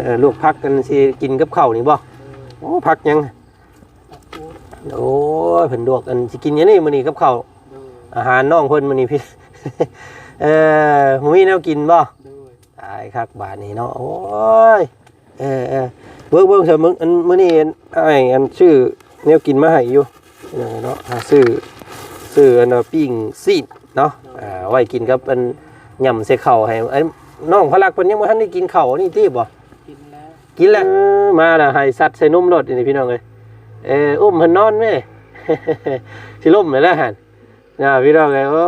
ເອີໆ ລວກຜັກ ອັນຊິກິນກັບເຂົ້ານີ້ບໍ່? ໂດຍ ໂອ້ ຜັກຫຍັງ? ຜັກກູດ. ໂອ້ຍ ເພິ່ນລວກ ອັນຊິກິນຫຍັງນີ້ມື້ນີ້ກັບເຂົ້າ? ໂດຍ ອາຫານນ້ອງເພິ່ນມື້ນີ້ພີ່ ເອີ ບໍ່ມີແນວກິນບໍ່? ໂດຍ ຕາຍຄັກບາດນີ້ເນາະ. ໂອ້ຍ ເອີໆ ເບິ່ງໆ ເບິ່ງຊະ ມື້ ອັນ ມື້ນີ້ ອັນ ອ້າຍ ອັນ ຊື້ແນວກິນມາໃຫ້ຢູ່ເນາະ ຫາຊື້ ຊື້ ອັນວ່າ ປີ້ງຊີ້ນເນາະ ໂດຍ ອ່າ ໄວ້ກິນກັບ ອັນ ຫຍ້ຳໃສ່ເຂົ້າໃຫ້ ອັນ ນ້ອງພະລັກເພິ່ນຍັງບໍ່ທັນໄດ້ກິນເຂົ້ານີ້ຕິບໍ່? ກິນແລ້ວ ກິນແລ້ວ. ເອີ ມາແລ້ວ ໃຫ້ຊັດໃສ່ນົມໂລດນີ້ພີ່ນ້ອງເອີຍ. ເອີ ອຸ້ມເພິ່ນນອນແມ້ ຊິລົ້ມແລ້ວຫັ້ນ ພີ່ນ້ອງເອີຍ. ໂອ້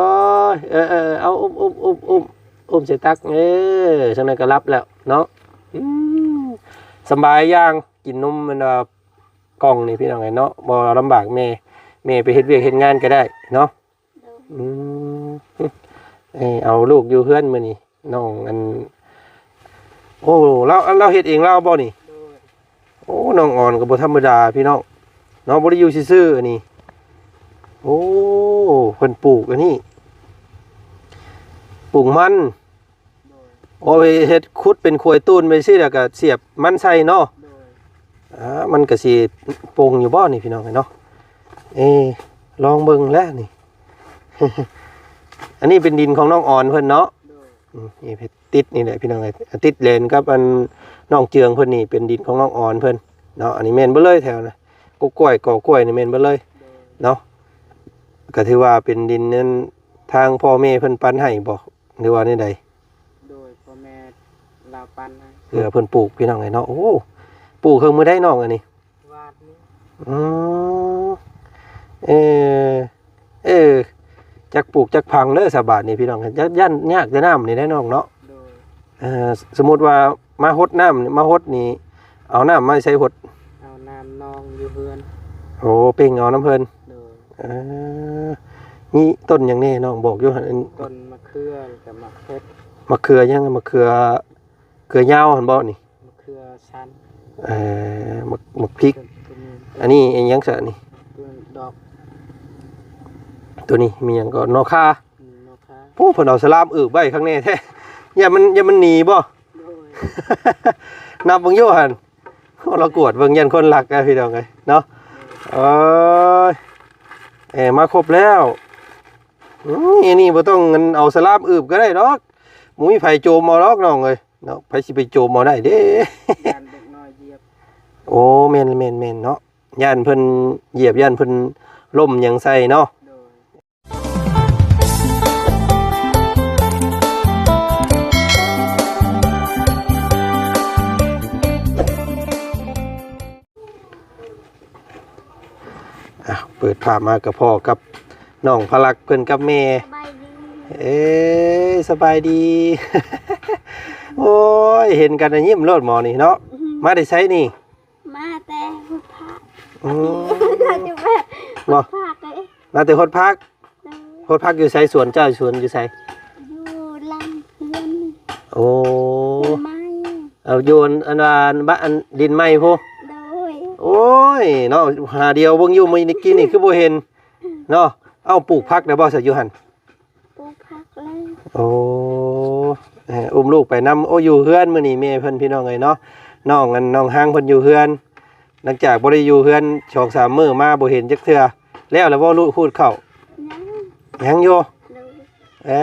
ຍ ເອີໆ ເອົາ ອຸ້ມ ອຸ້ມ ອຸ້ມ ອຸ້ມ ອຸ້ມໃສ່ຕັກ ເອີ ຈັ່ງໃດກໍຫຼັບແລ້ວເນາະ. ອືມ ສະບາຍຢ່າງ ກິນນົມ ແມ່ນວ່າ ກ່ອງນີ້ພີ່ນ້ອງເອີຍເນາະ ບໍ່ລຳບາກແມ່ ແມ່ໄປເຮັດວຽກເຮັດງານກໍໄດ້ເນາະ. ໂດຍ ອືມ ເອີ ເອົາລູກຢູ່ເຮືອນມື້ນີ້ ນ້ອງ ອັນ ໂອ້ ລາວ ລາວເຮັດເອງລາວບໍ່ນີ້? ໂດຍ ໂອ້ ນ້ອງອອນກໍບໍ່ທຳມະດາພີ່ນ້ອງເນາະ ບໍ່ໄດ້ຢູ່ຊື່ໆ ອັນນີ້. ໂອ້ ເພິ່ນປູກອັນນີ້ ປູກມັນ. ໂດຍ ໂອ້ຍ ເຮັດ ຂຸດເປັນຂວາຍຕູນໄປຊີ້ ແລ້ວກໍສຽບມັນໃສ່ເນາະ. ໂດຍ ອ່າ ມັນກໍຊິປົ່ງຢູ່ບໍ່ນີ້ພີ່ນ້ອງເອີຍເນາະ? ເອີ ລອງເບິ່ງແຫຼະນີ້ ອັນນີ້ເປັນດິນຂອງນ້ອງອອນເພິ່ນເນາະ. ໂດຍ ອືມ ນີ້ຕິດນີ້ແຫຼະພີ່ນ້ອງເອີຍ ຕິດແລນກັບອັນນ້ອງເຈືອງເພິ່ນນີ້ ເປັນດິນຂອງນ້ອງອອນເພິ່ນເນາະ. ອັນນີ້ແມ່ນເບິດເລີຍແຖວນະ ກົກກ້ວຍ ກໍກ້ວຍນີ້ແມ່ນເບິດເລີຍ. ໂດຍ ເນາະ ກໍຖືວ່າເປັນດິນນັ້ນ ທາງພໍ່ແມ່ເພິ່ນປັນໃຫ້ບໍ່ ຫຼືວ່າແນວໃດ? ໂດຍ ພໍ່ແມ່ລາວປັນໃຫ້ ເພື່ອເພິ່ນປູກພີ່ນ້ອງເອີຍເນາະ. ໂອ້ ປູກເຄິ່ງມື້ໃດນ້ອງອັນນີ້? ວາດນີ້. ອືມ ເອີ ເອີ ຈັກປູກຈັກຝັງເດີສະບາດນີ້ພີ່ນ້ອງ ຢ້ານ ຢ້ານຍາກແຕ່ນ້ຳນີ້ແຫຼະນ້ອງເນາະ. ໂດຍ ເອີ ສົມມຸດວ່າມາຫົດນ້ຳ ມາຫົດນີ້ ເອົານ້ຳມາໃສຫົດ? ເອົານ້ຳໜອງຢູ່ເຮືອນ. ໂອ້ ເປັ່ງເອົານຳເພິ່ນ. ໂດຍ ເອີ ມີຕົ້ນຫຍັງແດ່ນ້ອງບອກຢູ່ຫັ້ນ? ຕົ້ນມະເຂືອ ແລ້ວກໍໝາກເຜັດ. ມະເຂືອຫຍັງ? ມະເຂືອ ເຂືອຍາວຫັ້ນບໍ່ນີ້? ມະເຂືອສັນ. ເອີ ໝາກ ໝາກພິກ. ອັນນີ້ອີຫຍັງຊະນີ້? ດອກ ໂຕນີ້ມີຫຍັງກໍ? ໜໍ່ຂ່າ. ອືມ ໂອ້ ເພິ່ນເອົາສະລາມອຶບໄວ້ຂ້າງແນ່ແທ້ ຢ້ານມັນ ຢ້ານມັນໜີບໍ່? ໂດຍ ນັບເບິ່ງຢູ່ຫັ້ນ ໂອ້ ລາວກວດເບິ່ງ ຢ້ານຄົນລັກນະ ພີ່ນ້ອງເອີຍເນາະ. ໂດຍ ເອີຍ ເອີ ມາຄົບແລ້ວ. ອືມ ອັນນີ້ບໍ່ຕ້ອງເອົາສະລາມອຶບກໍໄດ້ດອກ ບໍ່ມີໃຜໂຈມເອົາດອກນ້ອງເອີຍເນາະ. ໃຜຊິໄປໂຈມເອົາໄດ້ເດ້? ຢ້ານເດັກນ້ອຍຢຽບ. ໂອ້ ແມ່ນໆໆ ເນາະ ຢ້ານເພິ່ນຢຽບ ຢ້ານເພິ່ນລົ້ມຫຍັງໃສ່ເນາະ. ໂດຍ ອ່ະ ເປີດພາບມາກໍພໍ້ກັບນ້ອງພະລັກເພິ່ນກັບແມ່. ສະບາຍດີ. ເອີ ສະບາຍດີ. ໂອ້ຍ ເຫັນກັນຍິ້ມໂລດໝໍນີ້ເນາະ. ອືມ ມາແຕ່ໃສນີ້? ມາແຕ່ຫົດຜັກ. ອືມ ມາແຕ່ຫົດຜັກເດ້. ມາແຕ່ຫົດຜັກ. ໂດຍ ຫົດຜັກຢູ່ໃສ? ສວນເຈົ້າ ສວນຢູ່ໃສ? ຢູ່ຫຼັງເຮືອນ. ໂອ້ ດິນໃໝ່. ເອົາ ຢູ່ອັນ ອັນວ່າ ອັນ ບ້ານ ອັນດິນໃໝ່ພຸ້ນ. ໂດຍ ໂອ້ຍ ເນາະ ຫາດຽວເບິ່ງຢູ່ມື້ກີ້ນີ້ຄືບໍ່ເຫັນເນາະ. ເອົ້າ ປູກຜັກໄດ້ບໍ່ຊະຢູ່ຫັ້ນ? ປູກຜັກແລ້ວ. ໂອ້ ເອີ ອຸ້ມລູກໄປນຳ. ໂອ້ ຢູ່ເຮືອນມື້ນີ້ແມ່ເພິ່ນ ພີ່ນ້ອງເອີຍເນາະ. ນ້ອງ ອັນ ນ້ອງຮັງເພິ່ນຢູ່ເຮືອນ ຫຼັງຈາກບໍ່ໄດ້ຢູ່ເຮືອນສອງສາມມື້ມາ ບໍ່ເຫັນຈັກເທື່ອ. ແລ້ວລະບໍ່ ລູກ ຂູດເຂົ້າ? ຍັງ ຍັງຢູ່. ໂດຍ ເອີ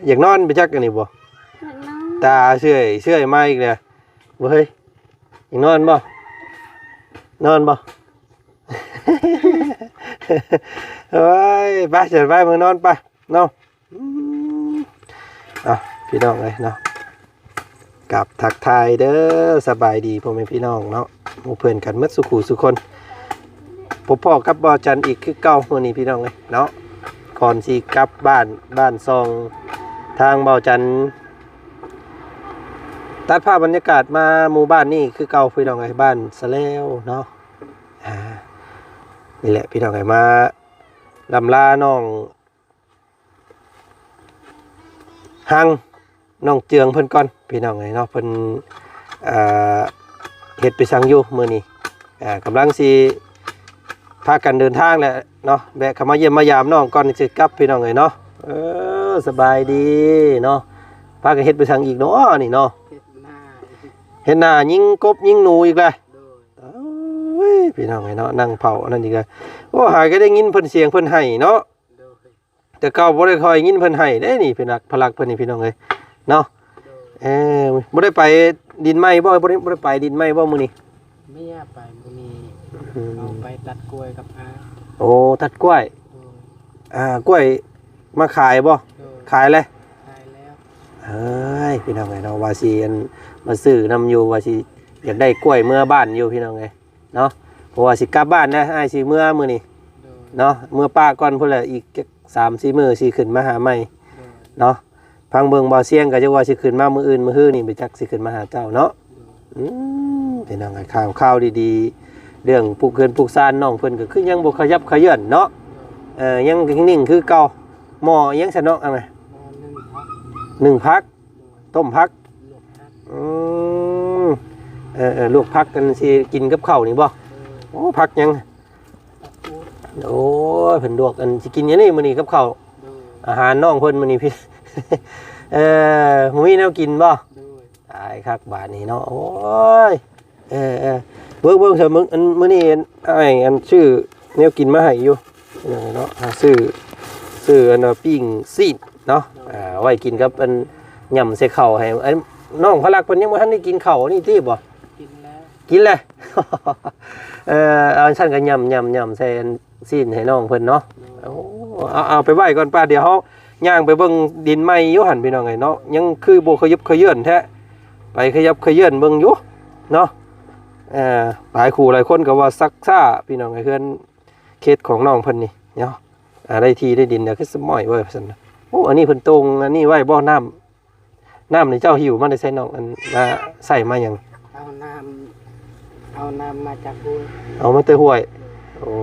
ຢາກນອນໄປຈັກອັນນີ້ບໍ່? ຢາກນອນ. ຕາເຊື່ອຍ ເຊື່ອຍມາອີກແລ້ວ. ບໍ່ເຮີ້ຍ ຢາກນອນບໍ່? ນອນບໍ່? ໂອ້ຍ ໄປ ຊັ້ນໄປ ມານອນໄປເນາະ. ອືມ ເອົາ ພີ່ນ້ອງເອີຍເນາະ ກັບທັກທາຍເດີ ສະບາຍດີພໍ່ແມ່ພີ່ນ້ອງເນາະ ໝູ່ເພື່ອນກັນໝົດສູ່ຄູ່ສູ່ຄົນ. ພົບພໍ້ກັບບ່າວຈັນອີກຄືເກົ່າມື້ນີ້ ພີ່ນ້ອງເອີຍເນາະ. ກ່ອນຊິກັບບ້ານ ບ້ານຊ່ອງ ທາງບ່າວຈັນ ຕັດພາບບັນຍາກາດມາໝູ່ບ້ານນີ້ຄືເກົ່າ ພີ່ນ້ອງເອີຍ ບ້ານສະແລວເນາະ. ອ່າ ນີ້ແຫຼະ ພີ່ນ້ອງເອີຍ ມາລຳລານ້ອງ ຮັງ ນ້ອງເຈືອງເພິ່ນກ່ອນ ພີ່ນ້ອງເອີຍເນາະ. ເພິ່ນ ເອີ ເຮັດໄປສັງຢູ່ມື້ນີ້ ເອີ ກຳລັງຊິພາກັນເດີນທາງແຫຼະເນາະ ແວະເຂົ້າມາຢ້ຽມມາຢາມນ້ອງກ່ອນ ຊິກັບ ພີ່ນ້ອງເອີຍເນາະ. ເອີ ສະບາຍດີເນາະ. ພາກັນເຮັດໄປສັງອີກເນາະນີ້ເນາະ? ເຮັດນາ. ເຮັດໜ້າຍິງກົບຍິງໜູອີກແລ້ວ. ໂດຍ ໂອ້ຍ ພີ່ນ້ອງເອີຍເນາະ ນັ່ງເຝົ້າອັນນັ້ນອີກແລ້ວ. ໂອ້ ຫາກໍໄດ້ຍິນເພິ່ນ ສຽງເພິ່ນໄຫ້ເນາະ. ໂດຍ ແຕ່ເກົ່າບໍ່ໄດ້ຄ່ອຍຍິນເພິ່ນໃຫ້ເດ້ນີ້ ເພິ່ນລັກ ພະລັກເພິ່ນນີ້ ພີ່ນ້ອງເອີຍເນາະ. ໂດຍ ເອີ ບໍ່ໄດ້ໄປດິນໃໝ່ບໍ່? ບໍ່ໄດ້ ບໍ່ໄດ້ໄປດິນໃໝ່ບໍ່ມື້ນີ້? ເມຍໄປມື້ນີ້. ອືມ ເອົາໄປຕັດກ້ວຍກັບອ້າຍ. ໂອ້ ຕັດກ້ວຍ. ໂດຍ ອ່າ ກ້ວຍມາຂາຍບໍ່? ໂດຍ ຂາຍແລ້ວ? ຂາຍແລ້ວ. ເອີຍ ພີ່ນ້ອງເອີຍເນາະ ວ່າຊິອັນ ມາຊື້ນຳຢູ່ ວ່າຊິຢາກໄດ້ກ້ວຍເມືອບ້ານຢູ່ ພີ່ນ້ອງເອີຍ ເນາະ ເພາະວ່າຊິກັບບ້ານນະ ອ້າຍຊິເມືອມື້ນີ້. ໂດຍ ເນາະ ເມືອປະກ່ອນພຸ້ນແຫຼະ ອີກຈັກສາມສີ່ມື້ຊິຂຶ້ນມາຫາໃໝ່. ໂດຍ ເນາະ ຟັງເບິ່ງ ບ່າວຊຽງກໍຈັກວ່າຊິຂຶ້ນມາມື້ອື່ນມື້ຮືນີ້ ບໍ່ຈັກຊິຂຶ້ນມາຫາເຈົ້າເນາະ. ໂດຍ ອືມ ພີ່ນ້ອງເອີຍ ຂ່າວ ຂ່າວດີໆ ເລື່ອງປຸກເຮືອນປຸກຊານ ນ້ອງເພິ່ນກໍຄືຍັງບໍ່ຂະຫຍັບຂະເຫຍື່ອນເນາະ. ໂດຍ ເອີ ຍັງນິ່ງໆຄືເກົ່າ. ໝໍ້ຫຍັງຊັ້ນເນາະ ອັນນັ້ນ ໝໍ້ໜຶ້ງຜັກ ໜຶ້ງຜັກ ໂດຍ ຕົ້ມຜັກ. ອືມ ເອີໆ ລວກຜັກກັນຊິກິນກັບເຂົ້ານີ້ບໍ່? ໂດຍ ໂອ້ ຜັກຫຍັງ? ຜັກກູດ. ໂອ້ຍ ເພິ່ນລວກອັນຊິກິນຫຍັງນີ້ມື້ນີ້ກັບເຂົ້າ? ໂດຍ ອາຫານນ້ອງເພິ່ນມື້ນີ້ພີ່ ເອີ ບໍ່ມີແນວກິນບໍ່? ໂດຍ ຕາຍຄັກບາດນີ້ເນາະ. ໂອ້ຍ ເອີໆ ເບິ່ງໆ ເບິ່ງ ອັນມື້ນີ້ອ້າຍອັນຊື້ແນວກິນມາໃຫ້ຢູ່ເນາະ ຫາຊື້ ຊື້ອັນວ່າປີ້ງຊີ້ນເນາະ. ໂດຍ ອ່າ ໄວ້ກິນກັບອັນ ຫຍ້ຳໃສ່ເຂົ້າໃຫ້ ອັນ ນ້ອງພະລັກເພິ່ນຍັງບໍ່ທັນໄດ້ກິນເຂົ້ານີ້ຕິບໍ່? ກິນແລ້ວ ກິນແລ້ວ. ເອີ ເອົາຊັ້ນກໍຫຍ້ຳໆໆໃສ່ອັນຊີ້ນໃຫ້ນ້ອງເພິ່ນເນາະ. ໂດຍ ໂອ້ ເອົາ ເອົາໄປໄວ້ກ່ອນປ້າ ດຽວເຮົາຍ່າງໄປເບິ່ງດິນໃໝ່ຢູ່ຫັ້ນ ພີ່ນ້ອງເອີຍເນາະ. ຍັງຄືບໍ່ຂະຫຍຶບຂະເຫຍື່ອນແທ້ ໄປຂະຫຍັບຂະເຫຍື່ອນເບິ່ງຢູ່ເນາະ. ເອີ ຫຼາຍຄູ່ຫຼາຍຄົນກໍວ່າຊັກຊ້າ ພີ່ນ້ອງເອີຍ ເຮືອນເຂດຂອງນ້ອງເພິ່ນນີ້ເນາະ. ອ່າ ໄດ້ທີ່ໄດ້ດິນແລ້ວຄືສະໝ້ອຍເວີ້ຊັ້ນ. ໂອ້ ອັນນີ້ເພິ່ນໂຕ່ງອັນນີ້ໄວ້ບໍ່? ນ້ຳ ນ້ຳນີ້ເຈົ້າຫິ້ວມາແຕ່ໃສນ້ອງ? ອັນ ມາໃຊ້ມາຫຍັງ? ເອົານ້ຳ ເອົານ້ຳມາຈາກຫ້ວຍ. ເອົາມາແຕ່ຫ້ວຍ. ໂອ້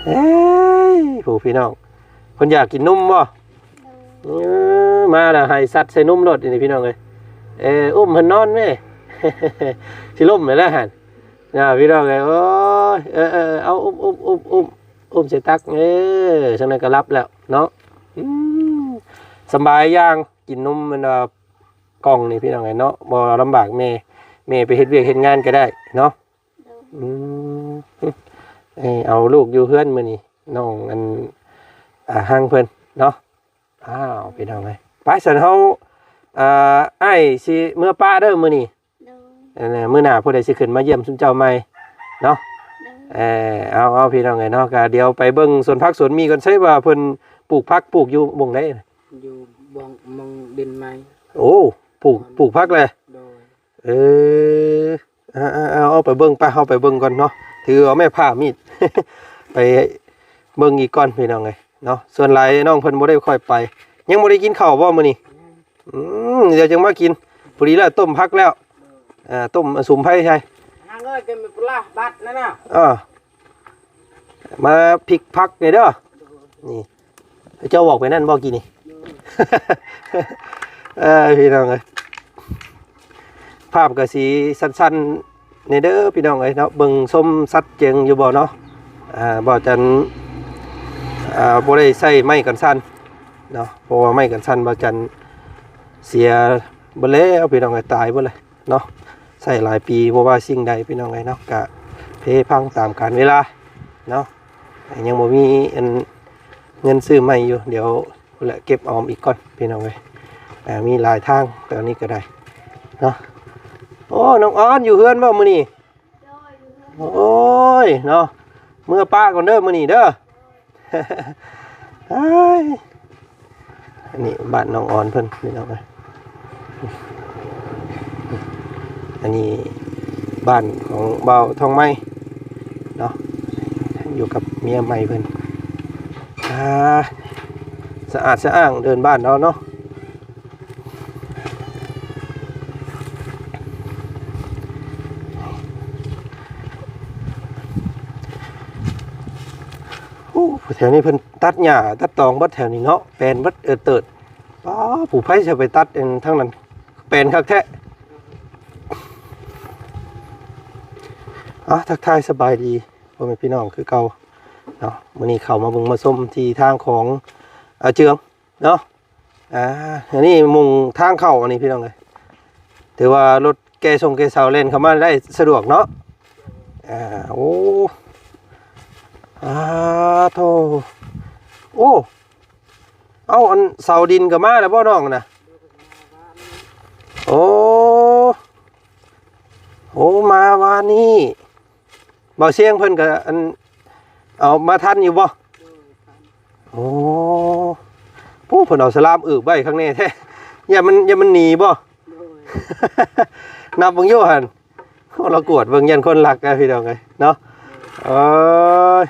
ເອີຍ ຜູ້ພີ່ນ້ອງ ເພິ່ນຢາກກິນນົມບໍ່? ເອີ ມາແລ້ວໃຫ້ຊັດໃສ່ນົມໂລດນີ້ ພີ່ນ້ອງເອີຍ. ເອີ ອຸ້ມເພິ່ນນອນແມ້ ຊິລົ້ມແລ້ວຫັ້ນ. ອ່າ ພີ່ນ້ອງເອີຍ ໂອ້ຍ ເອີໆ ເອົາ ອຸ້ມ ອຸ້ມ ອຸ້ມ ອຸ້ມ ອຸ້ມໃສ່ຕັກ ເອີ ຈັ່ງນັ້ນກໍຫຼັບແລ້ວເນາະ. ອືມ ສະບາຍຢ່າງ ກິນນົມແມ່ນວ່າກ່ອງນີ້ ພີ່ນ້ອງເອີຍເນາະ ບໍ່ລຳບາກແມ່ ແມ່ໄປເຮັດວຽກເຮັດງານກໍໄດ້ເນາະ. ໂດຍ ອືມ ເອີ ເອົາລູກຢູ່ເຮືອນມື້ນີ້ ນ້ອງອັນ ອ່າ ຮັງເພິ່ນເນາະ. ອ້າວ ພີ່ນ້ອງເອີຍ ໄປຊັ້ນເຮົາ ອ່າ ອ້າຍຊິເມືອປະເດີມື້ນີ້. ໂດຍ ອັນນ່າ ມື້ໜ້າຜູ້ໃດຊິຂຶ້ນມາຢ້ຽມຊຸມເຈົ້າໃໝ່ເນາະ. ໂດຍ ເອີ ເອົາ ເອົາ ພີ່ນ້ອງເອີຍເນາະ ກະດຽວໄປເບິ່ງສວນຜັກສວນໝີ່ກ່ອນ. ໃຊ່ວ່າເພິ່ນປູກຜັກ ປູກຢູ່ບ່ອນໃດ? ຢູ່ບ່ອນ ໝ່ອງດິນໃໝ່. ໂອ້ ປູກ ປູກຜັກແຫຼະ. ໂດຍ ເອີ ເອົາ ເອົາ ເອົາ ເອົາໄປເບິ່ງ ໄປ ເຮົາໄປເບິ່ງກ່ອນເນາະ. ຖືເອົາແມ່ຜ້າມີດ ໄປເບິ່ງອີກກ່ອນ ພີ່ນ້ອງເອີຍເນາະ. ສ່ວນຫຼາຍນ້ອງເພິ່ນບໍ່ໄດ້ຄ່ອຍໄປ. ຍັງບໍ່ໄດ້ກິນເຂົ້າບໍ່ມື້ນີ້? ອືມ ດຽວຈຶ່ງມາກິນ. ພໍດີແລ້ວ ຕົ້ມຜັກແລ້ວ ເອີ ຕົ້ມ ສຸມໄຟໃສ່. ນາງເອີຍ ເປັນປະລະບັດນັ້ນນະ. ເອີ ມາພິກຜັກນີ້ເດີ ນີ້ ເຈົ້າບອກໄປນັ້ນບໍ່ກີ້ນີ້? ເອີ ພີ່ນ້ອງເອີຍ ພາບກໍຊິສັ້ນໆ ນີ້ເດີ ພີ່ນ້ອງເອີຍເນາະ. ເບິ່ງຊົມຊັດເຈນຢູ່ບໍ່ເນາະ? ອ່າ ບ່າວຈັນ ອ່າ ບໍ່ໄດ້ໃຊ້ໄມ້ກັນສັ່ນເນາະ ເພາະວ່າໄມ້ກັນສັ່ນບ່າວຈັນເສຍເບິດແລ້ວ ພີ່ນ້ອງເອີຍ ຕາຍເບິດແລ້ວເນາະ. ໃຊ້ຫຼາຍປີ ບໍ່ວ່າສິ່ງໃດ ພີ່ນ້ອງເອີຍເນາະ ກະເພພັງຕາມການເວລາເນາະ. ຍັງບໍ່ມີອັນ ເງິນຊື້ໃໝ່ຢູ່ ດຽວ ພຸ້ນແຫຼະ ເກັບອອມອີກກ່ອນ ພີ່ນ້ອງເອີຍ. ອ່າ ມີຫຼາຍທາງຕອນນີ້ກໍໄດ້ເນາະ. ໂອ້ ນ້ອງອອນຢູ່ເຮືອນບໍ່ມື້ນີ້? ໂດຍ ຢູ່ເຮືອນ. ໂອ້ຍ ເນາະ ເມືອປະກ່ອນເດີມື້ນີ້ເດີ. ເອີຍ ອັນນີ້ບ້ານນ້ອງອອນເພິ່ນ ພີ່ນ້ອງເອີຍ. ອັນນີ້ບ້ານຂອງບ່າວທອງໄມ້ເນາະ ຢູ່ກັບເມຍໃໝ່ເພິ່ນ. ອ່າ ສະອາດສະອ້າງເດີ່ນບ້ານເຮົາເນາະ. ໂອ້ ແຖວນີ້ເພິ່ນຕັດຫຍ້າຕັດຕອງເບິດແຖວນີ້ເນາະ ແປນເບິດເອີດເຕີດ. ປ້າ ຜູ້ໃຜຊິໄປຕັດອັນທາງນັ້ນ ແປນຄັກແທ້. ອ່າ ທັກທາຍສະບາຍດີພໍ່ແມ່ພີ່ນ້ອງຄືເກົ່າເນາະ. ມື້ນີ້ເຂົ້າມາເບິ່ງມາຊົມທີ່ທາງຂອງ ອາ ເຈືອງເນາະ. ອ່າ ອັນນີ້ມຸງທາງເຂົ້າ ອັນນີ້ ພີ່ນ້ອງເອີຍ ຖືວ່າລົດແກ່ສົ່ງແກ່ເຊົາແລ່ນເຂົ້າມາໄດ້ສະດວກເນາະ. ອ່າ ໂອ້ ອາໂທ ໂອ້ ເອົ້າ ອັນເສົາດິນກໍມາແລ້ວບໍ່ນ້ອງນະ? ໂອ້ ໂອ້ ມາວານນີ້ ບ່າວຊຽງເພິ່ນກໍອັນ ເອົາມາທັນຢູ່ບໍ່? ໂອ້ ໂອ້ ເພິ່ນເອົາສະລາມອຶບໄວ້ຂ້າງແນ່ແທ້ ຢ້ານມັນ ຢ້ານມັນໜີບໍ່? ໂດຍ ນັບເບິ່ງຢູ່ຫັ້ນ ໂອ້ ລາວກວດເບິ່ງຢ້ານຄົນລັກນະ ພີ່ນ້ອງເອີຍເນາະ. ເອີຍ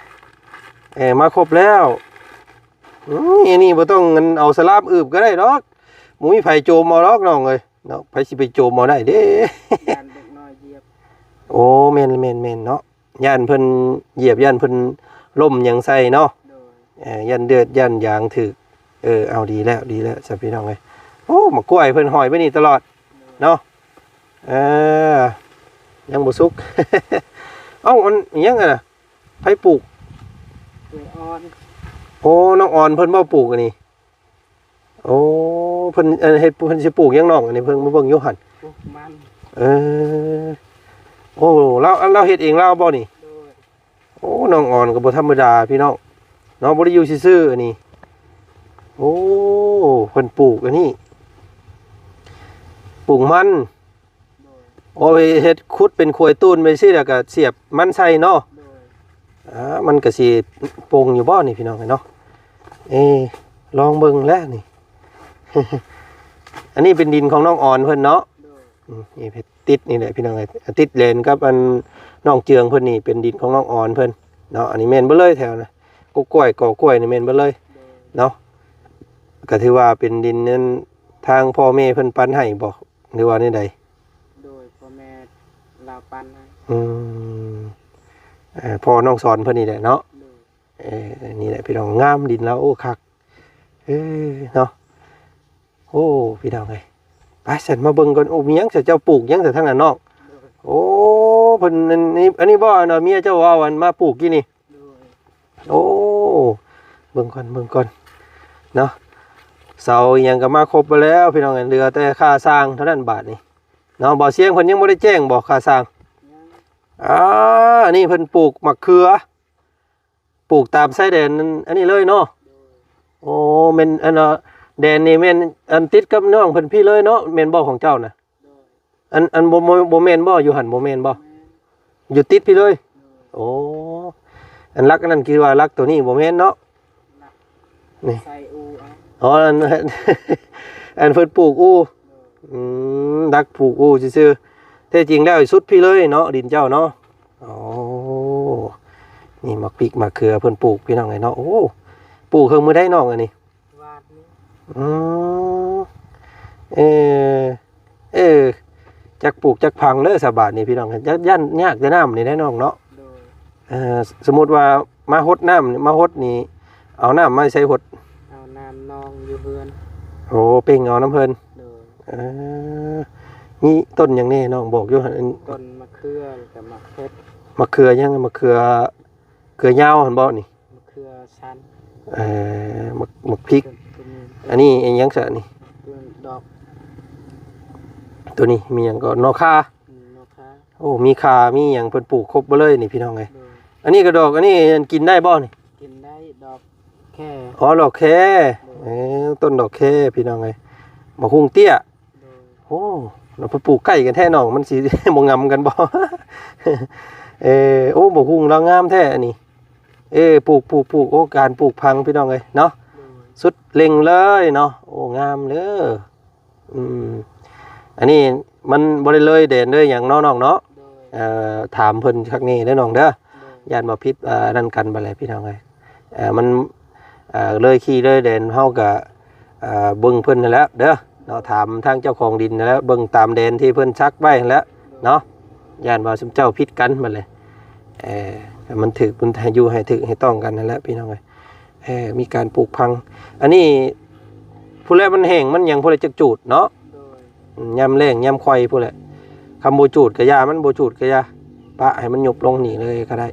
ເອີ ມາຄົບແລ້ວ. ອືມ ອັນນີ້ບໍ່ຕ້ອງ ອັນ ເອົາສະລາມອຶບກໍໄດ້ດອກ ບໍ່ມີໃຜໂຈມເອົາດອກນ້ອງເອີຍເນາະ. ໃຜຊິໄປໂຈມເອົາໄດ້ເດ້? ຢ້ານເດັກນ້ອຍຢຽບ. ໂອ້ ແມ່ນ ແມ່ນ ແມ່ນເນາະ. ຢ້ານເພິ່ນຢຽບ ຢ້ານເພິ່ນລົ້ມຫຍັງໃສ່ເນາະ. ໂດຍ ເອີ ຢ້ານເລືອດຢ້ານຢາງຖືກ. ເອີ ເອົາ ດີແລ້ວ ດີແລ້ວຊະ ພີ່ນ້ອງເອີຍ. ໂອ້ ໝາກກ້ວຍເພິ່ນຫ້ອຍໄວ້ນີ້ຕະຫຼອດເນາະ. ເອີ ຍັງບໍ່ສຸກ. ເອົ້າ ອັນຫຍັງຫັ້ນນະ? ໃຜປູກ? ເອື້ອຍອອນ. ໂອ້ ນ້ອງອອນເພິ່ນບໍ່ປູກອັນນີ້? ໂອ້ ເພິ່ນ ເອີ ເຮັດ ເພິ່ນຊິປູກຫຍັງນ້ອງ? ອັນນີ້ເພິ່ນມາເບິ່ງຢູ່ຫັ້ນ ປູກມັນ. ເອີ ໂອ້ ລາວ ລາວເຮັດເອງລາວບໍ່ນີ້? ໂດຍ ໂອ້ ນ້ອງອອນກໍບໍ່ທຳມະດາພີ່ນ້ອງເນາະ ບໍ່ໄດ້ຢູ່ຊື່ໆ ອັນນີ້. ໂອ້ ເພິ່ນປູກອັນນີ້ ປູກມັນ. ໂດຍ ໂອ້ຍ ເຮັດ ເຮັດຂຸດເປັນຂວຍຕູນໄປຊີ້ ແລ້ວກໍສຽບມັນໃສ່ເນາະ. ໂດຍ ອ່າ ມັນກໍຊິປົ່ງຢູ່ບໍ່ນີ້ພີ່ນ້ອງເອີຍເນາະ. ເອີ ລອງເບິ່ງແຫຼະນີ້. ອັນນີ້ເປັນດິນຂອງນ້ອງອອນເພິ່ນເນາະ. ໂດຍ ອືມ ນີ້ເຮັດຕິດນີ້ແຫຼະພີ່ນ້ອງເອີຍ ຕິດແດນກັບອັນນ້ອງເຈືອງເພິ່ນນີ້ ເປັນດິນຂອງນ້ອງອອນເພິ່ນເນາະ. ອັນນີ້ແມ່ນເບິດເລີຍແຖວນະ ກົກກ້ວຍ ກໍກ້ວຍນີ້ແມ່ນເບິດເລີຍ. ໂດຍ ເນາະ ກໍຖືວ່າເປັນດິນນັ້ນ ທາງພໍ່ແມ່ເພິ່ນປັນໃຫ້ບໍ່ ຫຼືວ່າແນວໃດ? ໂດຍ ພໍ່ແມ່ລາວປັນໃຫ້. ອືມ ເອີ ພໍ່ນ້ອງສອນເພິ່ນນີ້ແຫຼະເນາະ. ໂດຍ ເອີ ນີ້ແຫຼະພີ່ນ້ອງ ງາມດິນລາວ ໂອ້ ຄັກ ເອີ ເນາະ. ໂອ້ ພີ່ນ້ອງເອີຍ ໄປຊັ້ນມາເບິ່ງກ່ອນ. ໂອ້ ມີຫຍັງຊະ ເຈົ້າປູກຫຍັງຊະທາງນັ້ນນ້ອງ? ໂດຍ ໂອ້ ເພິ່ນ ອັນນີ້ ອັນນີ້ບໍ່ ອັນເມຍເຈົ້າເວົ້າ ອັນມາປູກກີ້ນີ້? ໂດຍ ໂອ້ ເບິ່ງກ່ອນ ເບິ່ງກ່ອນເນາະ. ເສົາອີ່ຫຍັງກໍມາຄົບໝົດແລ້ວພີ່ນ້ອງເອີຍ ເຫຼືອແຕ່ຄ່າສ້າງເທົ່ານັ້ນບາດນີ້ເນາະ. ບ່າວຊຽງເພິ່ນຍັງບໍ່ໄດ້ແຈ້ງບໍ່ຄ່າສ້າງ? ຍັງ. ອ່າ ອັນນີ້ເພິ່ນປູກໝາກເຂືອ ປູກຕາມຊາຍແດນອັນນີ້ເລີຍເນາະ. ໂດຍ ໂອ້ ແມ່ນ ອັນ ເອີ ແດນນີ້ແມ່ນອັນຕິດກັບນ້ອງເພິ່ນພີ້ເລີຍເນາະ ແມ່ນບໍ່ຂອງເຈົ້ານະ? ໂດຍ ອັນ ອັນ ບໍ່ ບໍ່ ບໍ່ແມ່ນບໍ່ ຢູ່ຫັ້ນບໍ່ແມ່ນບໍ່? ບໍ່ແມ່ນ ຢູ່ຕິດພີ້ເລີຍ. ໂດຍ ໂອ້ ອັນຫຼັກອັນນັ້ນ ຄິດວ່າຫຼັກໂຕນີ້ບໍ່ແມ່ນເນາະ. ຫຼັກ ນີ້ ໃສ່ອູ່ເອົາ. ອໍ ອັນ ອັນເພິ່ນປູກອູ່. ໂດຍ ອືມ ດັກປູກອູ່ຊື່ໆ ແທ້ຈິງແລ້ວສຸດພີ້ເລີຍເນາະ ດິນເຈົ້າເນາະ. ໂອ້ ນີ້ໝາກພິກໝາກເຂືອເພິ່ນປູກ ພີ່ນ້ອງເອີຍເນາະ. ໂອ້ ປູກເຄິ່ງມື້ໃດນ້ອງອັນນີ້? ວາດນີ້. ອືມ ເອີ ເອີ ຈັກປູກຈັກຝັງເດີສະບາດນີ້ ພີ່ນ້ອງ. ຢ້ານ ຢ້ານຍາກແຕ່ນ້ຳນີ້ແຫຼະນ້ອງເນາະ. ໂດຍ ເອີ ສົມມຸດວ່າມາຫົດນ້ຳ ມາຫົດນີ້ ເອົານ້ຳມາໃສຫົດ? ເອົານ້ຳໜອງຢູ່ເຮືອນ. ໂອ້ ເປັ່ງເອົານຳເພິ່ນ. ໂດຍ ເອີ ມີຕົ້ນຫຍັງແດ່ນ້ອງບອກຢູ່ຫັ້ນ? ຕົ້ນມະເຂືອ ແລ້ວກໍໝາກເຜັດ. ມະເຂືອຫຍັງ? ມະເຂືອ ເຂືອຍາວຫັ້ນບໍ່ນີ້? ມະເຂືອສັນ. ເອີ ໝາກ ໝາກພິກ. ໂຕນີ້ ອັນນີ້ອີຫຍັງຊະນີ້? ໂຕດອກ. ໂຕນີ້ມີຫຍັງກໍ? ໜໍ່ຂ່າ. ອືມ ໜໍ່ຂ່າ. ໂອ້ ມີຂ່າມີຫຍັງເພິ່ນປູກຄົບເບິດເລີຍນີ້ ພີ່ນ້ອງເອີຍ. ໂດຍ ອັນນີ້ກໍດອກ ອັນນີ້ກິນໄດ້ບໍ່ນີ້? ກິນໄດ້ ດອກແຄ. ອໍ ດອກແຄ. ໂດຍ ເອີ ຕົ້ນດອກແຄ ພີ່ນ້ອງເອີຍ. ໝາກຮຸ່ງເຕ້ຍ. ໂດຍ ໂອ້ ລະໄປປູກໃກ້ກັນແທ້ນ້ອງ ມັນຊິບໍ່ງຳກັນບໍ່? ເອີ ໂອ້ ໝາກຮຸ່ງລາວງາມແທ້ອັນນີ້. ເອີ ປູກ ປູກ ປູກ ໂອ້ ການປູກຝັງ ພີ່ນ້ອງເອີຍເນາະ. ໂດຍ ສຸດເລັ່ງເລີຍເນາະ. ໂອ້ ງາມເດີ. ອືມ ອັນນີ້ມັນບໍ່ໄດ້ເລີຍແດນເລີຍຫຍັງເນາະນ້ອງເນາະ. ໂດຍ ເອີ ຖາມເພິ່ນຄັກແນ່ເດີນ້ອງເດີ. ໂດຍ ຢ້ານວ່າຜິດ ອ່າ ນັ້ນກັນບັດແຫຼະ ພີ່ນ້ອງເອີຍ. ເອີ ມັນ ເອີ ເລີຍຄີເລີຍແດນ ເຮົາກະ ເອີ ເບິ່ງເພິ່ນຫັ້ນແຫຼະເດີເນາະ. ຖາມທາງເຈົ້າຂອງດິນຫັ້ນແຫຼະ ເບິ່ງຕາມແດນທີ່ເພິ່ນສັກໄວ້ຫັ້ນແຫຼະເນາະ. ຢ້ານວ່າຊຸມເຈົ້າຜິດກັນບັດແຫຼະ. ເອີ ໃຫ້ມັນຖືກ ມັນໃຫ້ຢູ່ໃຫ້ຖືກໃຫ້ຕ້ອງກັນຫັ້ນແຫຼະ ພີ່ນ້ອງເອີຍ. ເອີ ມີການປູກຝັງ. ອັນນີ້ພຸ້ນແຫຼະ ມັນແຫ້ງມັນຫຍັງພຸ້ນແຫຼະ ຈັກຈູດເນາະ. ໂດຍ ອືມ ຍາມແລ້ງຍາມຂ້ອຍພຸ້ນແຫຼະ. ຄຳບໍ່ຈູດກໍຢ່າ ມັນບໍ່ຈູດກໍຢ່າ ປະໃຫ້ມັນຍຸບລົງນີ້ເລີຍກໍໄດ້.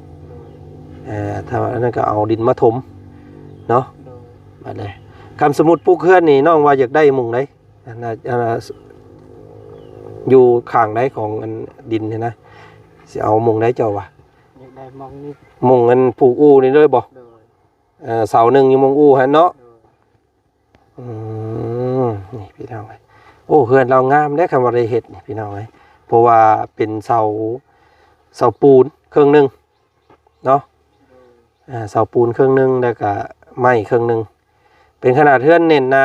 ເອີ ຖ້າວ່າອັນນັ້ນກໍເອົາດິນມາຖົມເນາະ. ໂດຍ ບາດນີ້ ຄຳສົມມຸດປູກເຮືອນນີ້ ນ້ອງວ່າຢາກໄດ້ມຸງໃດ? ອັນນ່າ ອັນນ່າ ຢູ່ຂ້າງໃດຂອງອັນດິນຫັ້ນນະ? ຊິເອົາໝ່ອງໃດເຈົ້າວ່າ? ຢາກໄດ້ໝ່ອງນີ້ ໝ່ອງອັນປູກອູ່ນີ້ເລີຍບໍ່? ໂດຍ ເອີ ເສົາໜຶ່ງຢູ່ໝ່ອງອູ່ຫັ້ນເນາະ. ໂດຍ ອືມ ນີ້ພີ່ນ້ອງເອີຍ ໂອ້ ເຮືອນລາວງາມເດ້ ຄັນວ່າໄດ້ເຮັດນີ້ພີ່ນ້ອງເອີຍ ເພາະວ່າເປັນເສົາ ເສົາປູນເຄິ່ງໜຶ່ງເນາະ ອ່າ ເສົາປູນເຄິ່ງໜຶ່ງ ແລ້ວກະໄມ້ເຄິ່ງໜຶ່ງ ເປັນຂະໜາດເຮືອນແໜ້ນໜາ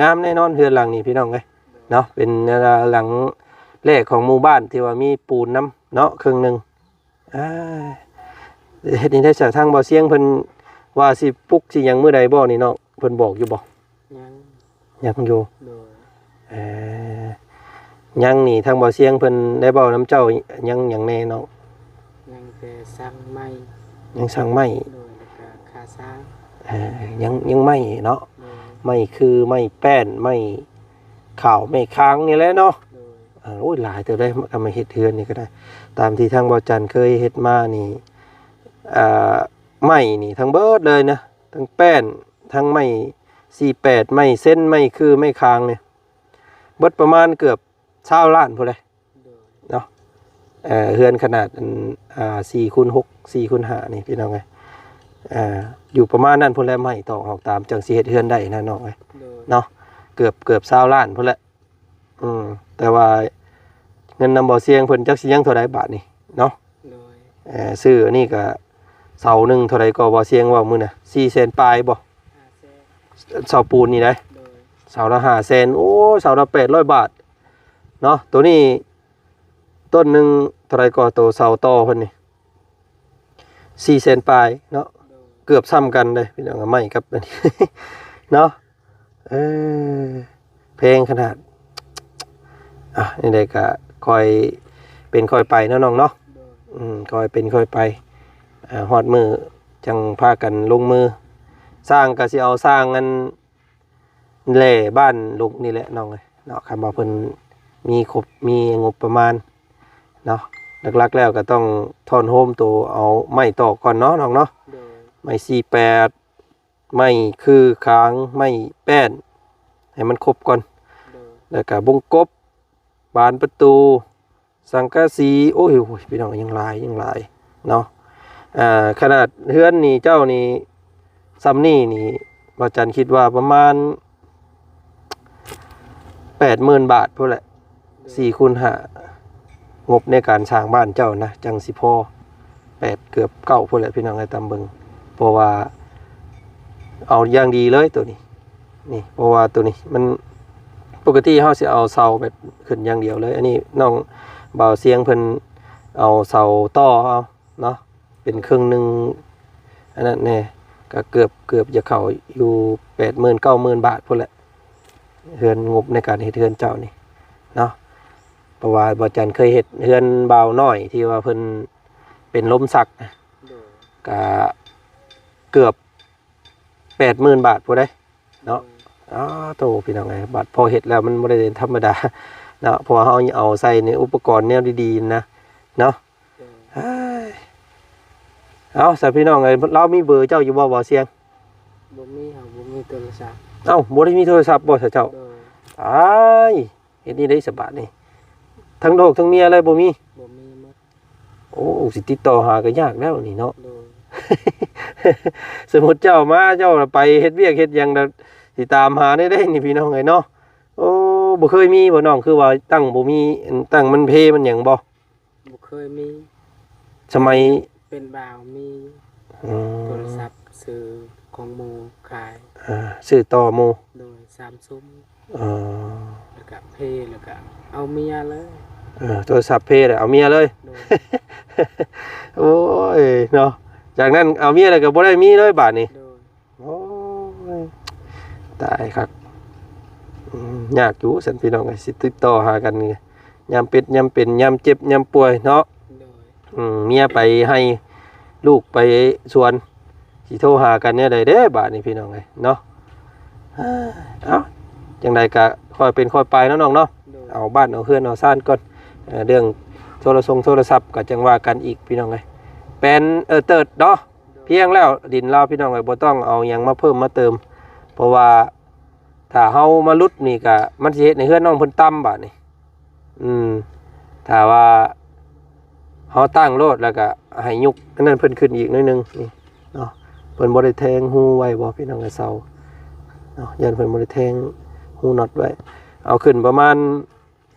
ງາມແນ່ນອນເຮືອນຫຼັງນີ້ພີ່ນ້ອງເອີຍເນາະ ເປັນຫຼັງແລກຂອງໝູ່ບ້ານທີ່ວ່າມີປູນນຳເນາະ ເຄິ່ງໜຶ່ງ. ອ່າ ເຮັດນີ້ໄດ້ສະ ທາງບ່າວຊຽງເພິ່ນວ່າຊິປຸກຊິຫຍັງມື້ໃດບໍ່ນີ້ເນາະ ເພິ່ນບອກຢູ່ບໍ່? ຍັງ ຍັງຢູ່. ໂດຍ ເອີ ຍັງນີ້ທາງບ່າວຊຽງເພິ່ນໄດ້ເວົ້ານຳເຈົ້າຍັງຫຍັງແດ່ເນາະ? ຍັງແຕ່ສ້າງໄມ້ ຍັງສ້າງໄມ້. ໂດຍ ແລ້ວກະຄ່າສ້າງ ເອີ ຍັງ ຍັງໄມ້ເນາະ. ໂດຍ ໄມ້ຄື ໄມ້ແປ້ນ ໄມ້ຂາວ ໄມ້ຄາງນີ້ແຫຼະເນາະ. ໂດຍ ອ່າ ໂອ້ຍ ຫຼາຍເຕີບເດ້ ກະມາເຮັດເຮືອນນີ້ກະໄດ້ ຕາມທີ່ທາງບ່າວຈັນເຄີຍເຮັດມານີ້ ອ່າ ໄມ້ນີ້ທັງເບິດເລີຍນະ ທັງແປ້ນ ທັງໄມ້ສີ່ແປດ ໄມ້ເຊັນ ໄມ້ຄື ໄມ້ຄາງນີ້ ເບິດປະມານເກືອບຊາວລ້ານພຸ້ນແຫຼະ. ໂດຍ ເນາະ ເອີ ເຮືອນຂະໜາດອັນ ອ່າ ສີ່ຄູນຫົກ ສີ່ຄູນຫ້ານີ້ພີ່ນ້ອງເອີຍ ອ່າ ຢູ່ປະມານນັ້ນພຸ້ນແຫຼະ ໄມ້ຕອກຫອກຕາມ ຈັ່ງຊິເຮັດເຮືອນໄດ້ນະນ້ອງເອີຍ. ໂດຍ ເນາະ ເກືອບ ເກືອບຊາວລ້ານພຸ້ນແຫຼະ. ອືມ ແຕ່ວ່າເງິນນຳບ່າວຊຽງເພິ່ນຈັກຊິຍັງເທົ່າໃດບາດນີ້ເນາະ. ໂດຍ ເອີ ຊື້ອັນນີ້ກະເສົາໜຶ່ງເທົ່າໃດກໍ ບ່າວຊຽງເວົ້າມື້ນະ ສີ່ແສນປາຍບໍ່? ຫ້າແສນ ເສົາປູນນີ້ໄດ໋. ໂດຍ ເສົາລະຫ້າແສນ ໂອ້ ເສົາລະແປດຮ້ອຍບາດເນາະ. ໂຕນີ້ຕົ້ນໜຶ່ງເທົ່າໃດກໍ ໂຕເສົາຕໍ່ເພິ່ນນີ້? ສີ່ແສນປາຍເນາະ. ໂດຍ ເກືອບສ່ຳກັນເດ້ພີ່ນ້ອງ ໄມ້ກັບອັນນີ້ເນາະ. ເອີ ແພງຂະໜາດ ອ່ະ ແນວໃດກະຄ່ອຍເປັນຄ່ອຍໄປເນາະນ້ອງເນາະ. ໂດຍ ອືມ ຄ່ອຍເປັນຄ່ອຍໄປ ອ່າ ຮອດມື້ຈັ່ງພາກັນລົງມື. ຊ່າງກະຊິເອົາຊ່າງອັນແຫຼ້ບ້ານລຸງນີ້ແຫຼະນ້ອງເອີຍເນາະ ຄັນວ່າເພິ່ນມີຄົບ ມີງົບປະມານເນາະ. ຫຼັກໆແລ້ວກະຕ້ອງທ້ອນໂຮມໂຕເອົາໄມ້ຕອກກ່ອນເນາະນ້ອງເນາະ. ໂດຍ ໄມ້ສີ່ແປດ ໄມ້ຄືຄາງ ໄມ້ແປ້ນ ໃຫ້ມັນຄົບກ່ອນ. ໂດຍ ແລ້ວກະບົງກົບ ບານປະຕູ ສັງກະສີ ໂອ້ຍ ໂອ້ຍ ພີ່ນ້ອງ ຍັງຫຼາຍ ຍັງຫຼາຍເນາະ. ອ່າ ຂະໜາດເຮືອນນີ້ເຈົ້ານີ້ ສ່ຳນີ້ນີ້ ບ່າວຈັນຄິດວ່າປະມານແປດໝື່ນບາດພຸ້ນແຫຼະ ສີ່ຄູນຫ້າ ງົບໃນການສ້າງບ້ານເຈົ້ານະ ຈັ່ງຊິພໍແປດ ເກືອບເກົ້າພຸ້ນແຫຼະ ພີ່ນ້ອງເອີຍ ຕາມເບິ່ງ ເພາະວ່າເອົາຢ່າງດີເລີຍໂຕນີ້. ນີ້ ເພາະວ່າໂຕນີ້ມັນ ປົກກະຕິເຮົາຊິເອົາເສົາແບບຂຶ້ນຢ່າງດຽວເລີຍ ອັນນີ້ນ້ອງບ່າວຊຽງເພິ່ນເອົາເສົາຕໍ່ເອົາເນາະ ເປັນເຄິ່ງໜຶ່ງ ອັນນັ້ນແດ່ ກະເກືອບ ເກືອບຈະເຂົ້າຢູ່ແປດໝື່ນ ເກົ້າໝື່ນບາດພຸ້ນແຫຼະ ເຮືອນ ງົບໃນການເຮັດເຮືອນເຈົ້ານີ້ເນາະ. ເພາະວ່າບ່າວຈັນເຄີຍເຮັດເຮືອນບ່າວນ້ອຍທີ່ວ່າເພິ່ນເປັນລົມຊັກ ໂດຍ ກະເກືອບ ແປດໝື່ນບາດພຸ້ນເດ້ເນາະ. ໂດຍ ອ້າໂທ້ ພີ່ນ້ອງເອີຍ ບາດພໍເຮັດແລ້ວມັນບໍ່ໄດ້ທຳມະດາເນາະ ເພາະວ່າເຮົາເອົາໃສ່ໃນອຸປະກອນແນວດີໆນະເນາະ. ໂດຍ ເອີຍ ເອົາ ຊະ ພີ່ນ້ອງເອີຍ ລາວມີເບີເຈົ້າຢູ່ບໍ່ ບ່າວຊຽງ? ບໍ່ມີ ເຮົາບໍ່ມີໂທລະສັບ. ເອົ້າ ບໍ່ໄດ້ມີໂທລະສັບບໍ່ຊະເຈົ້າ? ໂດຍ ອ້າຍ ເຮັດນີ້ໄດ້ສະບາດນີ້ ທັງລູກທັງເມຍເລີຍ ບໍ່ມີ? ບໍ່ມີໝົດ. ໂອ້ ຊິຕິດຕໍ່ຫາກໍຍາກແລ້ວນີ້ເນາະ. ໂດຍ ສົມມຸດເຈົ້າມາ ເຈົ້າໄປເຮັດວຽກເຮັດຫຍັງ ແລ້ວຊິຕາມຫາແນວໃດນີ້ ພີ່ນ້ອງເອີຍເນາະ. ໂອ້ ບໍ່ເຄີຍມີບໍ່ນ້ອງ ຄືວ່າຕັ້ງບໍ່ມີຕັ້ງມັນເພມັນຫຍັງບໍ່? ບໍ່ເຄີຍມີ. ສະໄໝເປັນບ່າວມີ ອືມ ໂທລະສັບຊື້ຂອງໝູ່ຂາຍ ອ່າ ຊື້ຕໍ່ໝູ່. ໂດຍ ສາມຊຸມ. ເອີ ແລ້ວກະເພ ແລ້ວກະເອົາເມຍເລີຍ. ເອີ ໂທລະສັບເພແລ້ວເອົາເມຍເລີຍ. ໂດຍ ໂອ້ຍເນາະ ຈາກນັ້ນເອົາເມຍແລ້ວກໍບໍ່ໄດ້ມີເລີຍບາດນີ້. ໂດຍ ໂອ້ຍ ຕາຍຄັກ ອືມ ຍາກຢູ່ຊັ້ນ ພີ່ນ້ອງເອີຍ ຊິຕິດຕໍ່ຫາກັນນີ້ ຍາມເປັດຍາມເປັນ ຍາມເຈັບຍາມປ່ວຍເນາະ. ໂດຍ ອືມ ເມຍໄປໄຮ່ ລູກໄປສວນ ຊິໂທຫາກັນແນວໃດເດ້ບາດນີ້ ພີ່ນ້ອງເອີຍເນາະ. ເອົ້າ ຈັ່ງໃດກະຄ່ອຍເປັນຄ່ອຍໄປເນາະນ້ອງເນາະ. ໂດຍ ເອົາບ້ານເອົາເຮືອນເອົາຊານກ່ອນ ເອີ ເລື່ອງໂທລະສົງໂທລະສັບກະຈັ່ງວ່າກັນອີກ ພີ່ນ້ອງເອີຍ. ແປນ ເອີ ເຕີດເນາະ ໂດຍ ພຽງແລ້ວດິນລາວ ພີ່ນ້ອງເອີຍ ບໍ່ຕ້ອງເອົາຫຍັງມາເພີ່ມມາເຕີມ ເພາະວ່າຖ້າເຮົາມາຫຼຸດນີ້ກະ ມັນຊິເຮັດໃຫ້ເຮືອນນ້ອງເພິ່ນຕ່ຳບາດນີ້ ອືມ ຖ້າວ່າເຮົາຕັ້ງໂລດ ແລ້ວກໍໃຫ້ຍົກອັນນັ້ນເພິ່ນຂຶ້ນອີກໜ້ອຍໜຶ່ງ ນີ້ເນາະ. ເພິ່ນບໍ່ໄດ້ແທງຮູໄວ້ບໍ່ ພີ່ນ້ອງເອີຍ ເສົາເນາະ? ຢ້ານເພິ່ນບໍ່ໄດ້ແທງຮູນັອດໄວ້. ເອົາຂຶ້ນປະມານ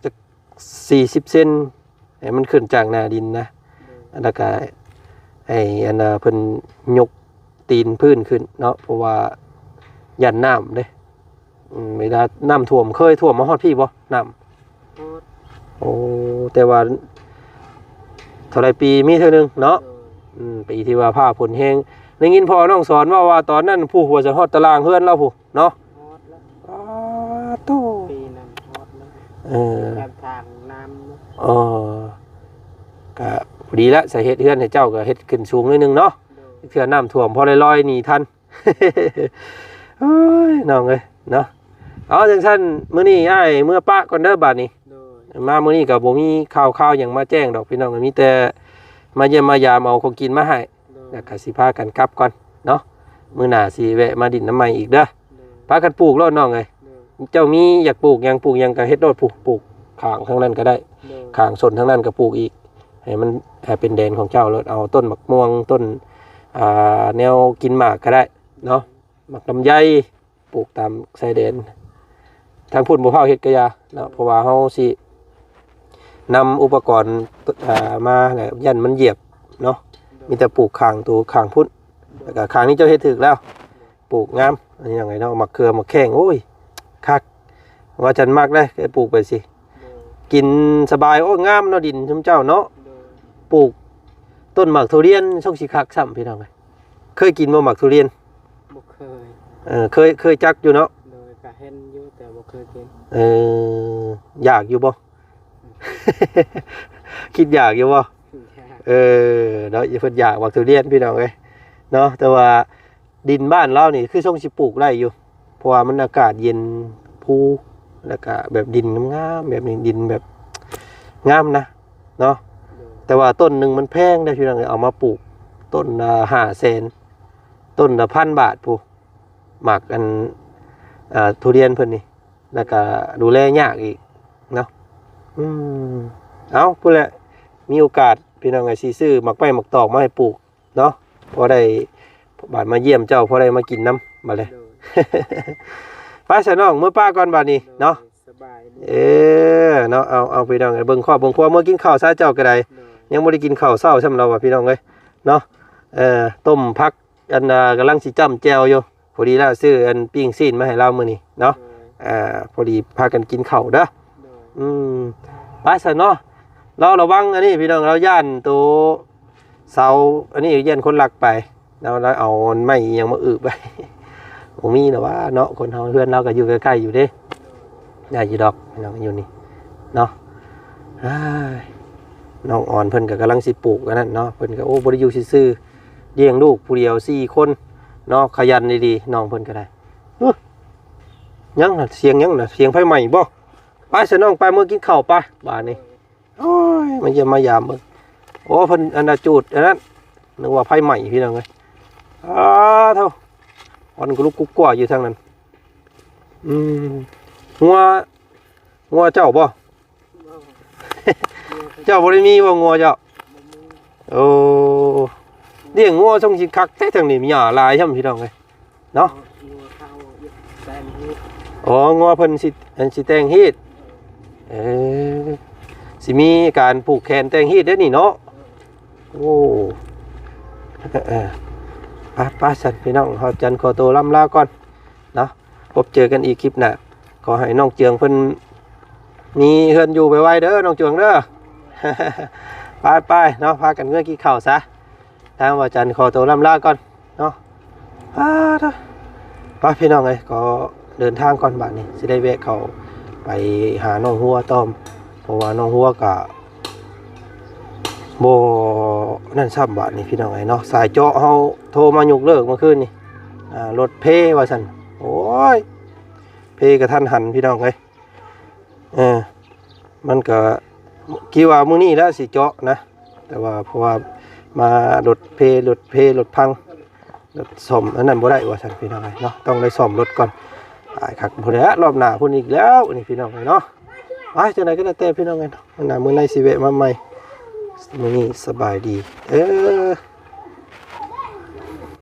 ຈັກສີ່ສິບເຊັນ ໃຫ້ມັນຂຶ້ນຈາກໜ້າດິນນະ. ແລ້ວກໍໃຫ້ອັນນ່າ ເພິ່ນຍົກຕີນພື້ນຂຶ້ນເນາະ ເພາະວ່າຢ້ານນ້ຳເດ້. ອືມ ເວລານ້ຳຖ້ວມ ເຄີຍຖ້ວມມາຮອດພີ້ບໍ່ ນ້ຳ? ຮອດ. ໂອ້ ແຕ່ວ່າເທົ່າໃດປີມີເທື່ອໜຶ່ງເນາະ. ໂດຍ. ອືມ ປີທີ່ວ່າຟ້າຝົນແຮງ ໄດ້ຍິນພໍ່ນ້ອງສອນເວົ້າວ່າ ຕອນນັ້ນຜູ້ວ່າຈະຮອດຕາລ່າງເຮືອນລາວພຸ້ນເນາະ. ຮອດແລ້ວ ອ້າໂທ້ ປີນັ້ນຮອດແລ້ວ. ເອີ ແຄມທາງນ້ຳເນາະ. ເອີ ກະພໍດີລະ ສາເຮັດເຮືອນໃຫ້ເຈົ້າກໍເຮັດຂຶ້ນສູງໜ້ອຍໜຶ່ງເນາະ. ໂດຍ. ເທື່ອນ້ຳຖ້ວມພໍໄດ້ລອຍໜີທັນ. ໂອ້ຍ ນ້ອງເອີຍເນາະ. ເອົາ ຈັ່ງຊັ້ນ ມື້ນີ້ອ້າຍເມືອປະກ່ອນເດີບາດນີ້. ໂດຍ. ມາມື້ນີ້ກໍບໍ່ມີຂ່າວຄາວຫຍັງມາແຈ້ງດອກ ພີ່ນ້ອງ ມີແຕ່ມາຢ້ຽມມາຢາມ ເອົາຂອງກິນມາໃຫ້. ໂດຍ. ແລ້ວກໍຊິພາກັນກັບກ່ອນເນາະ. ມື້ໜ້າຊິແວະມາດິນນຳໃໝ່ອີກເດີ. ໂດຍ. ພາກັນປູກໂລດ ນ້ອງເອີຍ. ໂດຍ. ເຈົ້າມີຢາກປູກຫຍັງ ປູກຫຍັງກໍເຮັດໂລດ ປູກ ປູກຂ້າງທາງນັ້ນກໍໄດ້. ໂດຍ. ຂ້າງສົນທາງນັ້ນກໍປູກອີກ ໃຫ້ມັນ ໃຫ້ເປັນແດນຂອງເຈົ້າໂລດ. ເອົາຕົ້ນໝາກມ່ວງ ຕົ້ນ ອ່າ ແນວກິນໝາກກໍໄດ້ເນາະ. ໂດຍ. ໝາກລຳໄຍ ປູກຕາມຊາຍແດນ. ທາງພຸ້ນບໍ່ພາວເຮັດກະຢ່າເນາະ ເພາະວ່າເຮົາຊິນຳອຸປະກອນ ອ່າ ມາແລ້ວຢ້ານມັນຢຽບເນາະ. ໂດຍ. ມີແຕ່ປູກຂ້າງໂຕຂ້າງພຸ້ນ. ໂດຍ. ແລ້ວກໍຂ້າງນີ້ເຈົ້າເຮັດຖືກແລ້ວ ໂດຍ ປູກງາມ. ອັນນີ້ຫຍັງເນາະ ໝາກເຂືອໝາກແຂ້ງ ໂອ້ຍ ຄັກ ວ່າຈັນມັກເດ້ ໄດ້ປູກໄປຊິ. ໂດຍ. ກິນສະບາຍ. ໂອ້ຍ ງາມເນາະ ດິນຊຸມເຈົ້າເນາະ. ໂດຍ. ປູກຕົ້ນໝາກທຸລຽນ ຊົງຊິຄັກຊ້ຳ ພີ່ນ້ອງເອີຍ. ເຄີຍກິນບໍ່ໝາກທຸລຽນ? ບໍ່ເຄີຍ. ເອີ ເຄີຍ ເຄີຍຈັກຢູ່ເນາະ. ໂດຍ ກະເຫັນຢູ່ ແຕ່ບໍ່ເຄີຍກິນ. ເອີ ຢາກຢູ່ບໍ່? ຄິດຢາກຢູ່ບໍ່? ຢາກ. ເອີ ເນາະ ເພິ່ນຢາກໝາກທຸລຽນ ພີ່ນ້ອງເອີຍເນາະ. ແຕ່ວ່າ ດິນບ້ານລາວນີ້ຄືຊົງຊິປູກໄດ້ຢູ່ ເພາະວ່າມັນອາກາດເຢັນພູ ແລ້ວກະແບບດິນງາມໆ ແບບນີ້ ດິນແບບງາມນະເນາະ. ໂດຍ. ແຕ່ວ່າຕົ້ນໜຶ່ງມັນແພງເດ້ ພີ່ນ້ອງເອີຍ ເອົາມາປູກຕົ້ນລະຫ້າແສນ ຕົ້ນລະພັນບາດພຸ້ນ ໝາກອັນ ອ່າ ທຸລຽນເພິ່ນນີ້ ແລ້ວກະດູແລຍາກອີກເນາະ. ອືມ ເອົາ ພຸ້ນແຫຼະ ມີໂອກາດ ພີ່ນ້ອງເອີຍ ຊິຊື້ໝາກໄມ້ໝາກຕອກມາໃຫ້ປູກ ເນາະ ພໍໄດ້ບາດມາຢ້ຽມເຈົ້າ ພໍໄດ້ມາກິນນຳບາດແລ້ວ. ໂດຍ. ໄປຊະນ້ອງ ເມືອປ້າກ່ອນບາດນີ້ເນາະ. ໂດຍ ສະບາຍດີ. ເອີ ເນາະ ເອົາ ເອົາ ພີ່ນ້ອງເອີຍ ເບິ່ງຄອບເບິ່ງຄົວ ເມືອກິນເຂົ້າຊະເຈົ້າກໍໄດ້. ໂດຍ. ຍັງບໍ່ໄດ້ກິນເຂົ້າເຊົ້າຊ້ຳລາວວ່າ ພີ່ນ້ອງເອີຍເນາະ. ເອີ ຕົ້ມຜັກ ອັນ ອ່າ ກຳລັງຊິຈ້ຳແຈ່ວຢູ່. ພໍດີລາວຊື້ອັນປີ້ງຊີ້ນມາໃຫ້ລາວມື້ນີ້ເນາະ. ໂດຍ. ອ່າ ພໍດີພາກັນກິນເຂົ້າເດີ. ໂດຍ. ອືມ ໄປຊະເນາະ ລາວລະວັງອັນນີ້ພີ່ນ້ອງ ລາວຢ້ານໂຕເສົາອັນນີ້ ຢ້ານຄົນລັກໄປ ລາວ ລາວເອົາໄມ້ອີ່ຫຍັງມາອຶບໄວ້. ບໍ່ມີດອກວ່າເນາະ ຄົນເຮົາ ເຮືອນລາວກໍຢູ່ໃກ້ໆຢູ່ເດ້. ໄດ້ຢູ່ດອກພີ່ນ້ອງ ຢູ່ນີ້ເນາະ. ອ້າຍ ນ້ອງອອນເພິ່ນກໍກຳລັງຊິປູກອັນນັ້ນເນາະ ເພິ່ນກໍ ໂອ້ ບໍ່ໄດ້ຢູ່ຊື່ໆ ລ້ຽງລູກຜູ້ດຽວສີ່ຄົນເນາະ ຂະຫຍັນດີໆ ນ້ອງເພິ່ນກໍໄດ້. ຫຶ ຫຍັງນະ ສຽງຫຍັງນະ ສຽງໄຟໄໝ້ບໍ່? ໄປຊະນ້ອງ ໄປເມືອກິນເຂົ້າໄປບາດນີ້. ໂອ້ຍ ມາຢ້ຽມມາຢາມເບິ່ງ. ໂອ້ ເພິ່ນອັນນ່າຈູດອັນນັ້ນ ນຶກວ່າໄຟໄໝ້ພີ່ນ້ອງເອີຍ. ອ້າໂທ້ ຄວັນກະລຸກກຸກກົວຢູ່ທາງນັ້ນ. ອືມ ງົວ ງົວເຈົ້າບໍ່? ເຈົ້າບໍ່ໄດ້ມີບໍ່ງົວເຈົ້າ? ໂອ້ ລ້ຽງງົວຊົງຊິຄັກແທ້ ທາງນີ້ຫຍ້າຫຼາຍຊ້ຳ ພີ່ນ້ອງເອີຍເນາະ. ງົວເຂົາແຕ່ງຮີດ. ອໍ ງົວເພິ່ນຊິ ອັນຊິແຕ່ງຮີດ. ເອີ ຊິມີການຜູກແຂນແຕ່ງຮີດເດ້ນີ້ເນາະ. ໂອ້ ເອີ ໄປໆ ຊັ້ນພີ່ນ້ອງ ເຮົາຈັນຂໍໂຕລ່ຳລາກ່ອນເນາະ. ພົບເຈີກັນອີກຄລິບໜ້າ. ຂໍໃຫ້ນ້ອງເຈືອງເພິ່ນມີເຮືອນຢູ່ໄວໆເດີ ນ້ອງເຈືອງເດີ. ໄປໆ ເນາະ ພາກັນເມືອກິນເຂົ້າຊະ. ທາງວ່າຈັນຂໍໂຕລ່ຳລາກ່ອນເນາະ. ໄປເດີ ໄປພີ່ນ້ອງເອີຍ ຂໍເດີນທາງກ່ອນບາດນີ້ ຊິໄດ້ແວະເຂົ້າໄປຫານ້ອງຫົວຕໍ່ ເພາະວ່ານ້ອງຫົວກະ ບໍ່ນັ້ນຊ້ຳບາດນີ້ພີ່ນ້ອງເອີຍເນາະ. ສາຍເຈາະເຮົາໂທມາຍົກເລີກເມື່ອຄືນນີ້ ອ່າ ລົດເພວ່າຊັ້ນ. ໂອ້ຍ ເພກະທັນຫັນພີ່ນ້ອງເອີຍ. ເອີ ມັນກະຄິດວ່າມື້ນີ້ແຫຼະຊິເຈາະນະ ແຕ່ວ່າເພາະວ່າມາລົດເພ ລົດເພ ລົດພັງ ລົດສ້ອມອັນນັ້ນບໍ່ໄດ້ວ່າຊັ້ນພີ່ນ້ອງເອີຍເນາະ. ຕ້ອງໄດ້ສ້ອມລົດກ່ອນ. ຕາຍຄັກ ພຸ້ນແຫຼະ ລອບໜ້າພຸ້ນອີກແລ້ວນີ້ພີ່ນ້ອງເອີຍເນາະ. ໄປ ຈັ່ງໃດກໍແລ້ວແຕ່ພີ່ນ້ອງເອີຍເນາະ ມື້ໜ້າມື້ໃນຊິແວະມາໃໝ່ ມື້ນີ້ສະບາຍດີເດີ.